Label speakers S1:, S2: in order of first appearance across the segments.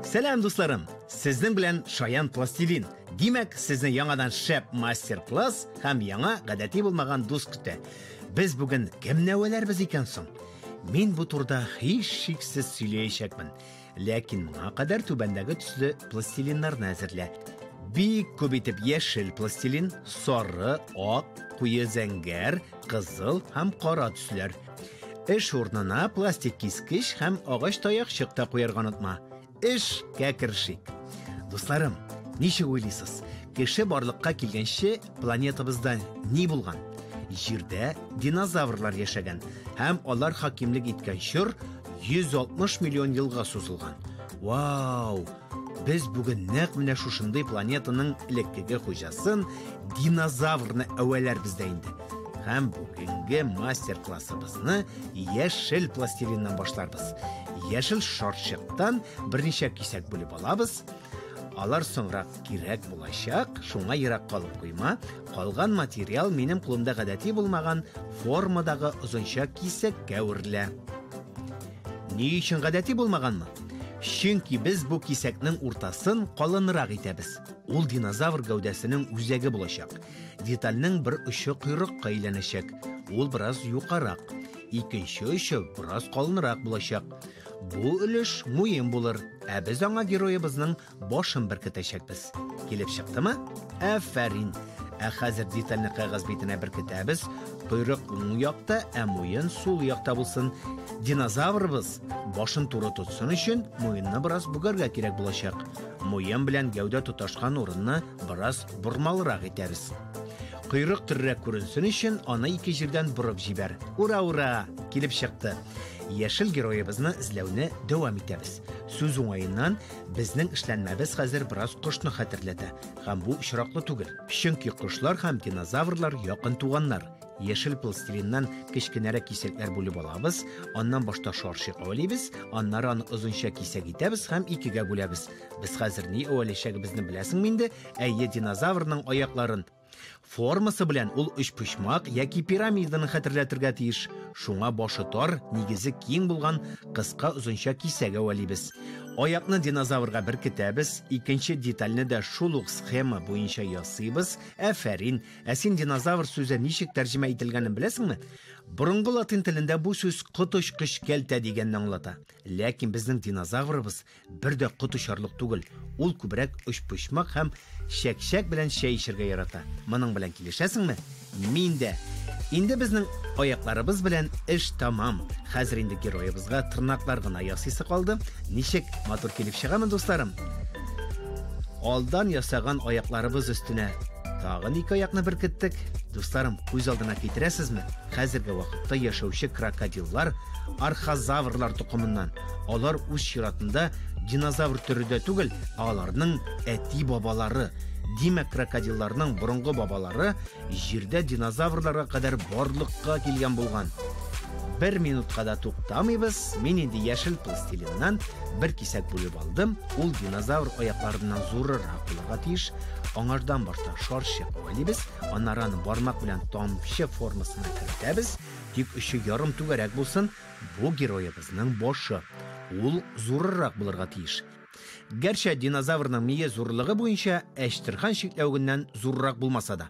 S1: Сәлам, дусларым! Сезнең белән Шаян Пластилин. Димәк, сезне яңадан шәп мастер-класс һәм яңа гадәти булмаган дус көтә. Без бүген кемне әвәләрбез икән соң? Мин бу турыда һичшиксез сөйләячәкмен. Ләкин моңа кадәр түбәндәге төсле пластилиннарны әзерлә. Бик күп итеп яшел пластилин, сары, ак, куе зәңгәр, кызыл һәм кара төсләр. Эш урынына пластик кискеч һәм агач таякчык та куярга онытма. Эшкә керешик. Дусларым, ничек уйлыйсыз? Кеше барлыкка килгәнче планетабызда ни булган? Җирдә динозаврлар яшәгән һәм алар хакимлек иткән чор 160 миллион елга сузылган. Вау! Без бүген нәкъ менә шушындый планетаның элеккеге хуҗасын, динозаврны әвәләрбез дә инде. Һәм бүгенге мастер-классыбызны яшел пластилиннан башларбыз. Яшел шарчыктан берничә кисәк бүлеп алабыз. Алар соңрак кирәк булачак, шуңа ерак калып куйма. Калган материал минем кулымда гадәти булмаган формадагы озынча кисәккә әверелә. Ни өчен гадәти булмаганмы? Чөнки без бу кисәкнең уртасын калынрак итәбез. Ул динозавр гәүдәсенең үзәге булачак. Детальнең бер очы койрыкка әйләнәчәк. Ул бераз юкарак. Икенче очы бераз калынрак булачак. Бу өлеш муен булыр, ә без аңа героебызның башын беркетәчәкбез. Килеп чыктымы? Афәрин! Ә хәзер детальне кәгазь битенә беркетәбез. Койрык уң якта, ә муен сул якта булсын. Динозаврыбыз башын туры тотсын өчен муенны бераз бөгәргә кирәк булачак. Муен белән гәүдә тоташкан урынны бераз бормалырак итәбез. Койрык төррәк күренсен өчен аны ике җирдән борып җибәр. Ура, ура! Килеп чыкты. Яшел героебызны эзләүне дәвам итәбез. Сүз уңаеннан, безнең эшләнмәбез хәзер бераз кошны хәтерләтә. Һәм бу очраклы түгел. Чөнки кошлар һәм динозаврлар якын туганнар. Яшел пластилиннан кечкенәрәк кисәкләр бүлеп алабыз, аннан башта шарчык әвәлибез, аннары аны озынча кисәк итәбез һәм икегә бүләбез. Без хәзер ни әвәләчәгебезне беләсеңме инде? Әйе, динозаврның аякларын. Формасы белән ул өчпочмак яки пирамиданы хәтерләтергә тиеш. Шуңа башы тар, нигезе киң булган кыска озынча кисәк әвәлибез. Аякны динозаврга беркетәбез, икенче детальне дә шул ук схема буенча ясыйбыз. Афәрин! Ә син динозавр сүзе ничек тәрҗемә ителгәнен беләсеңме? Борынгы латин телендә бу сүз коточкыч кәлтә дигәнне аңлата. Ләкин безнең динозаврыбыз бер дә кот очарлык түгел. Ул күбрәк өчпочмак һәм чәк-чәк белән чәй эчәргә ярата. Моның белән килешәсеңме? Мин дә. Инде безнең аякларыбыз белән эш тәмам. Хәзер инде героебызга тырнаклар гына ясыйсы калды. Ничек матур килеп чыгамы, дусларым? Алдан ясаган аякларыбыз өстенә тагын ике аякны беркеттек. Дусларым, күз алдына китерәсезме? Хәзерге вакытта яшәүче крокодиллар архозаврлар токымыннан. Алар үз чиратында динозавр төре дә түгел, ә аларның әти-бабалары. Димәк, крокодилларның борынгы бабалары җирдә динозаврларга кадәр барлыкка килгән булган. Бер минутка да туктамыйбыз. Мин инде яшел пластилиннан бер кисәк бүлеп алдым. Ул динозавр аякларыннан зуррак булырга тиеш. Аңардан башта шарчык әвәлибез, аннары аны бармак белән тамчы формасына кертәбез. Тик очы ярым түгәрәк булсын. Бу героебызның башы. Ул зуррак булырга тиеш. Гәрчә динозаврның мие зурлыгы буенча әчтерхан чикләвегеннән зуррак булмаса да,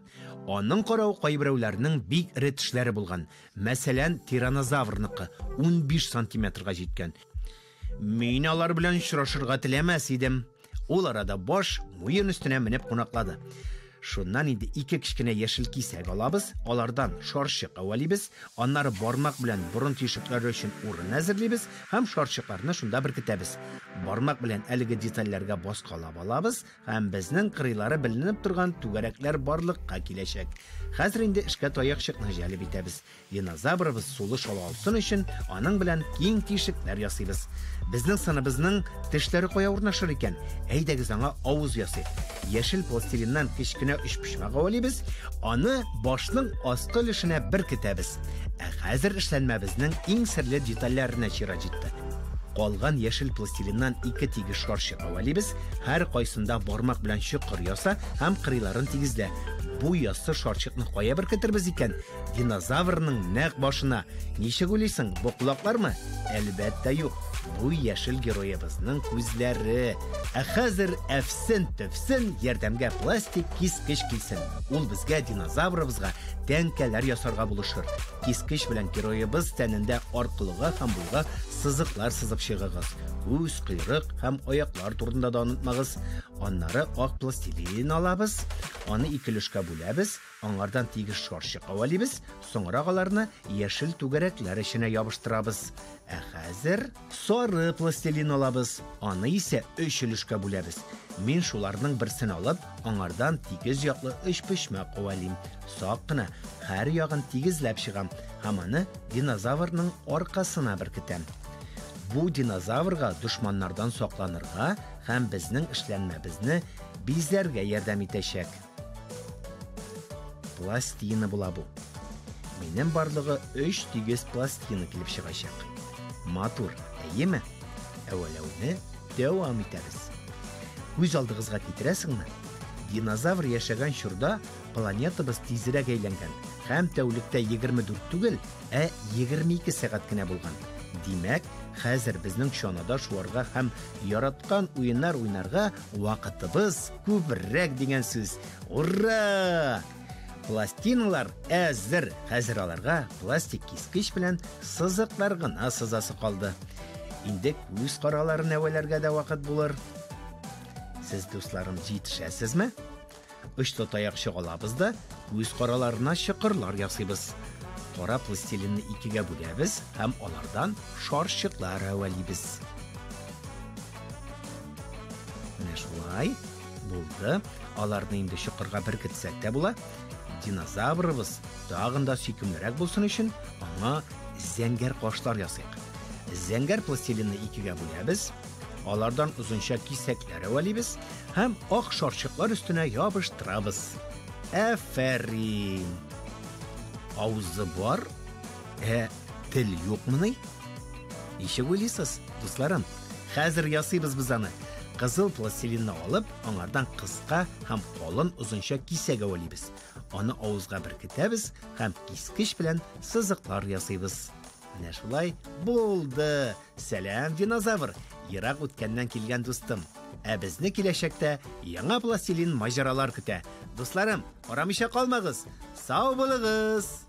S1: аның каравы кайберәүләрнең бик эре тешләре булган. Мәсәлән, тиранозаврныкы 15 сантиметрга җиткән. Мин алар белән очрашырга теләмәс идем. Ул арада баш муен өстенә менеп кунаклады. Шуннан инде ике кечкенә яшел кисәк алабыз, алардан шарчык әвәлибез, аннары бармак белән борын тишекләре өчен урын әзерлибез һәм шарчыкларны шунда беркетәбез. Бармак белән әлеге детальләргә баскалап алабыз һәм безнең кырыйлары беленеп торган түгәрәкләр барлыкка киләчәк. Хәзер инде эшкә таякчыкны җәлеп итәбез. Динозаврыбыз сулыш ала алсын өчен аның белән киң тишекләр ясыйбыз. Безнең сыныбызның тешләре кая урнашыр икән? Әйдәгез аңа авыз ясыйк. Яшел пластилиннан кечкенә өчпочмак әвәлибез, аны башның аскы өлешенә беркетәбез. Ә хәзер эшләнмәбезнең иң серле детальләренә чират җитте. Калган яшел пластилиннан ике тигез шарчык әвәлибез, һәр кайсында бармак белән чокыр яса һәм кырыйларын тигезлә. Бу яссы шарчыкны кая беркетербез икән? Динозаврның нәкъ башына. Ничек уйлыйсың, бу колаклармы? Әлбәттә юк. Бу яшел героебызның күзләре. Ә хәзер әфсен-төфсен ярдәмгә пластик кискеч килсен. Ул безгә динозаврыбызга тәңкәләр ясарга булышыр. Кискеч белән героебыз тәнендә аркылыга һәм буйга сызыклар сызып чыгыгыз. Күз, койрык һәм аяклар турында да онытмагыз. Аннары ак пластилин алабыз, аны ике өлешкә бүләбез, аңардан тигез шарчык әвәлибез, соңрак аларны яшел түгәрәкләр эченә ябыштырабыз. Ә хәзер сары пластилин алабыз, аны исә өч өлешкә бүләбез. Мин шуларның берсен алып, аңардан тигез яклы өчпочмак әвәлим. Сак кына һәр ягын тигезләп чыгам һәм аны динозаврның аркасына беркетәм. Бу динозаврга дошманнардан сакланырга һәм безнең эшләнмәбезне бизәргә ярдәм итәчәк. Пластина була бу. Минем барлыгы өч тигез пластина килеп чыгачак. Матур, әйеме? Әвәләүне дәвам итәбез. Күз алдыгызга китерәсеңме? Динозавр яшәгән чорда планетабыз тизрәк әйләнгән һәм тәүлектә 24 түгел, ә 22 сәгать кенә булган. Димәк, хәзер безнең чанада шуарга һәм яраткан уеннар уйнарга вакытыбыз күбрәк дигән сүз. Ура! Пластиналар әзер. Хәзер аларга пластик кискеч белән сызыклар гына сызасы калды. Инде күз караларын әвәләргә дә вакыт булыр. Сез, дусларым, җитешәсезме? Очлы таякчык алабыз да күз караларына чокырлар ясыйбыз. Кара пластилинны икегә бүләбез һәм алардан шарчыклар әвәлибез. Менә шулай булды. Аларны инде чокырга беркетсәк тә була. Динозаврыбыз тагын да сөйкемлерәк булсын өчен аңа зәңгәр кашлар ясыйк. Зәңгәр пластилинны икегә бүләбез. Алардан озынча кисәкләр әвәлибез һәм ак шарчыклар өстенә ябыштырабыз. Әфәрин! Авызы бар, ә тел юкмыни? Ничек уйлыйсыз, дусларым? Хәзер ясыйбыз без аны. Кызыл пластилинны алып, аңардан кыска һәм калын озынча кисәк әвәлибез. Аны авызга беркетәбез һәм кискеч белән сызыклар ясыйбыз. Менә шулай булды. Сәлам, динозавр, ерак үткәннән килгән дустым. Ә безне киләчәктә яңа пластилин маҗаралар көтә. Дусларым, карамыйча калмагыз. Сау булыгыз!